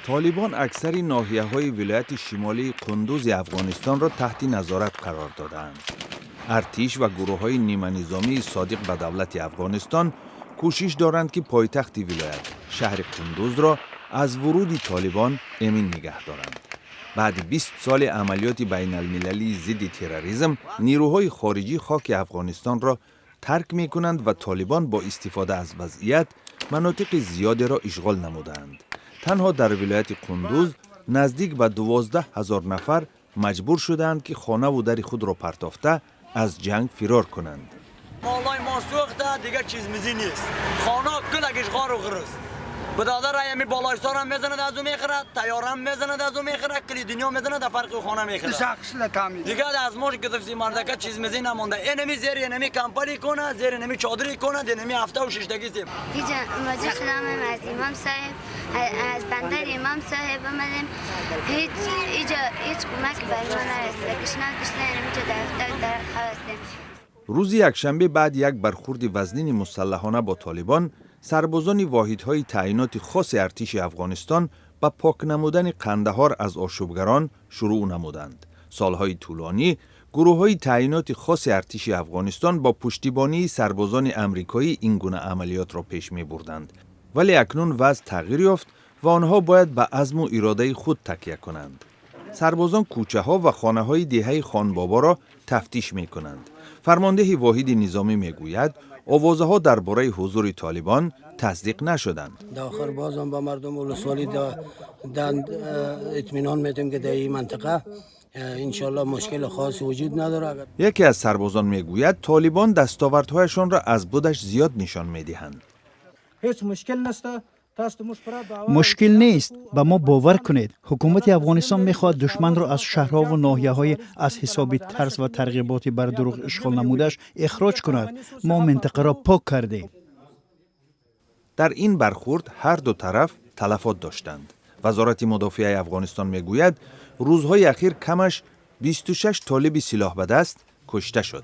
Толибон аксари ноҳияҳои вилояти шимолии Қундузи Афғонистонро таҳти назорат қарор додаанд. Артиш ва гурӯҳҳои ниманизомии содиқ ба давлати Афғонистон кӯшиш доранд, ки пойтахти вилоят, шаҳри Қундузро, аз вуруди толибон эмин нигаҳ доранд. Баъди 20 соли амалиёти байналмилалии зидди терроризм нирӯҳои хориҷӣ хоки Афғонистонро тарк мекунанд ва толибон бо истифода аз вазъият манотиқи зиёдеро ишғол намудаанд. Танҳо дар вилояти Қундуз наздик ба 12 000 нафар маҷбур шудаанд, ки хонаву дари худро партофта, аз ҷанг фирор кунанд. Молای ما سوخته، دیگه چیز میزی نیست. خانه کلگش غار و غرس بدادر همی بالای سارم میزند، از او میخرد، تیارم میزند، از او میخرد، کلی دنیا میزند، در فرق خانه میخرد. دیگه از ماش گرفتی مردکه چیز میزی نمونده. اینمی زیر اینمی کمپلی کنه، زیر اینمی چادری کنه، اینمی هفته و ششتگی سیم. اینجا مواجه شدم از امام صاحب، از بندر امام صاحب آمدیم. هیچ اینجا هیچ کمک بر ما نرسیده. گشنه گشنه اینجا در در هستیم. Рӯзи якшанбе баъди як бархурди вазнини мусаллаҳона бо толибон сарбозони воҳидҳои таъиноти хоси артиши Афғонистон ба пок намудани Қандаҳор аз ошӯбгарон шурӯъ намуданд. Солҳои тӯлонӣ гурӯҳҳои таъиноти хоси артиши Афғонистон бо пуштибонии сарбозони амрикоӣ ин гуна амалиётро пеш мебурданд, вале акнун вазъ тағйир ёфт ва онҳо бояд ба азму иродаи худ такя кунанд. Сарбозон кӯчаҳо ва хонаҳои деҳаи Хонбоборо тафтиш мекунанд. Фармондеҳи воҳиди низомӣ мегӯяд, овозаҳо дар бораи ҳузури толибон тасдиқ нашуданд. در آخر بازم با مردم ولسوالی دند اطمینان میدیم که در این منطقه انشالله مشکل خاص وجود نداره اگر Яке аз сарбозон мегӯяд, толибон дастовардҳояшонро аз будаш зиёд нишон медиҳанд. هیچ مشکل نشته. تاسو موږ پوره باور Мушкил нест, ба мо бовар кунед. Ҳукумати Афғонистон мехоҳад душманро аз шаҳрҳову ноҳияҳои аз ҳисоби тарс ва тарғиботи бар дурӯғ ишғол намудааш ихроҷ кунад. Мо минтақаро пок кардем. Дар ин бархурд ҳар ду тараф талафот доштанд. Вазорати мудофиаи Афғонистон мегӯяд, рӯзҳои ахир камаш 26 толиби силоҳ ба даст кушта шуд.